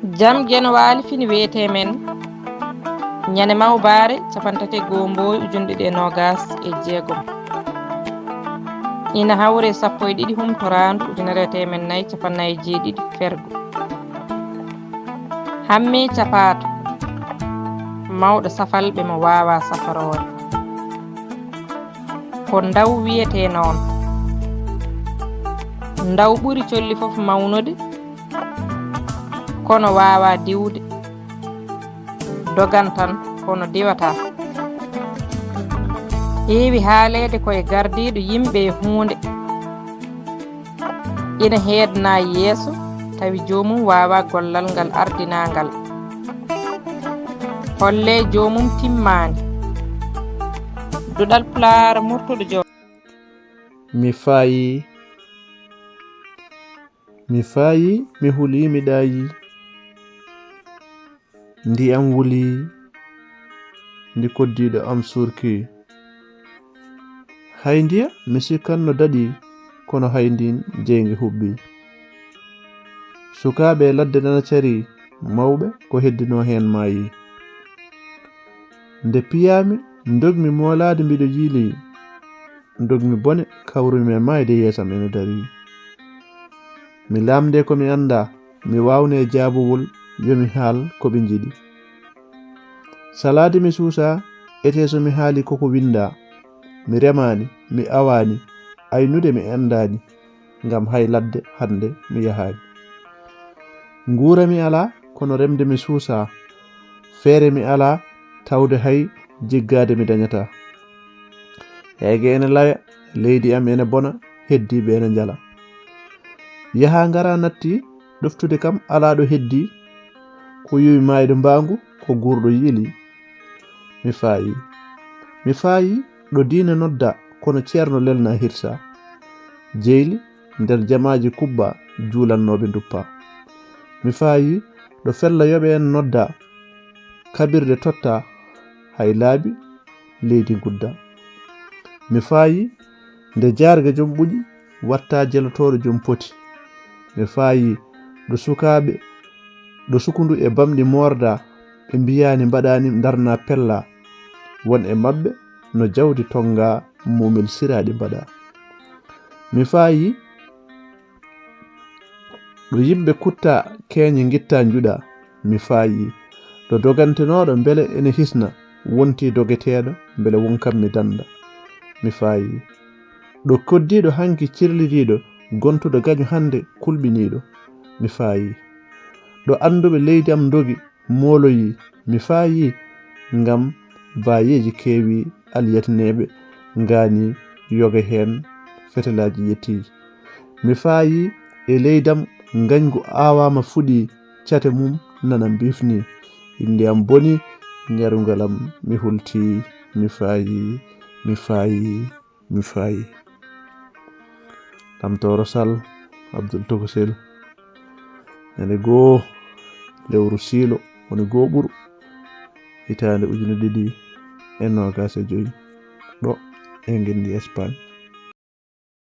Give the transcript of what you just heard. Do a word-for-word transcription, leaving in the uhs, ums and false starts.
Jam Geno Waali fini wiyetee men ñande mawbaare cappanɗe tati e go'o mbooy ujunɗe ɗiɗi e noogas e jeegom. Ina hawri e sappo e ɗiɗi humtoraandu ujunere e teemen nayi cappanɗe nayi e jeeɗiɗi fergu. Hammi capaato, mawɗo safalɓe mo waawaa saforoore. Ko ndaw wiyetee noon. Ndaw ɓuri colli fof mawnude, kono waawaa diwde. Dogan tan, kono diwataa. Heewi haaleede ko e gardiiɗo yimɓe e huunde. Ina heedna yeeso, tawi joomum waawaa gollal ngal ardinaa ngal. Hollee joomum timmaani. Duɗal Pulaar Murtuɗo Joop. Mi faayii, mi faayii, mi hulii, mi ɗaayii. Ndiyam wulii, ndi koddiiɗo am suurkii. Hay ndiya mi sikkanno daɗii, kono hay ndiin jeynge huɓɓii. Sukaaɓe e ladde nana carii, mawɓe ko heddinoo heen maayii. Nde piyaami, ndogmi moolaade mbiɗo yiilii, ndogmi bone, kawrumi e maayde yeesam ene darii. Mi laamndee ko mi anndaa, mi waawnee jaabowol, yo mi haal ko ɓe njiɗi. Salaade mi suusaa, etee so mi haalii koko winndaa. Mi remaani, mi awaani, aynude mi enndaani, ngam hay ladde hannde mi yahaani. Nguura mi alaa, kono remde mi suusaa. Feere mi alaa, tawde hay jiggaade mi dañataa. Heege ene laya, leydi am ene bona, heddiiɓe ene njala. Yaha ngara natti, ɗoftude kam alaa ɗo heddii. Ko yuwi maayde mbaangu, ko guurɗo yiili. Mi faayii. Mi faayii ɗo diine nodda, kono ceerno lelna hirsa. Jeyli nder jamaaji kubba, juulannooɓe nduppa. Mi faayii ɗo fella yoɓe en nodda, kabirɗe totta, hay laabi leydi ngudda. Mi faayii nde jaarga jom ɓuƴi, watta jelotooɗo jom poti. Mi faayii ɗo sukaaɓe, ɗo sukundu e bamɗi moorda, ɓe mbiyaani mbaɗaani ndarna pella. Won e maɓɓe no jawdi tonnga, muumel siraaɗi mbaɗa. Mi faayii ɗo yimɓe kutta keeñe ngitta njuɗa. Mi faayii ɗo dogantenooɗo mbele ene hisna, wonti dogeteeɗo mbele won kam mi dannda. Mi faayii ɗo koddiiɗo hanki cirlitiiɗo, gontuɗo gaño hannde kulɓiniiɗo. Mi faayii ɗo annduɓe leydi am ndogi, mooloyii. Mi faayii ngam baayeeji keewii, alyatneeɓe ngaanii, yoga heen fetelaaji ƴettii. Mi faayii e leydi am ngañgu aawaama fuɗii, cate mum nana mbiifnii. Innde am bonii, ŋerungal am mi hultii. Mi faayii, mi faayii, mi faayii. Lamtooro Sall, Abdul Tokosel. Ñande goo lewru siilo, woni goo ɓuru, hitaande ujine ɗiɗi e noogaas e joy, ɗo e ngenndi Espagne.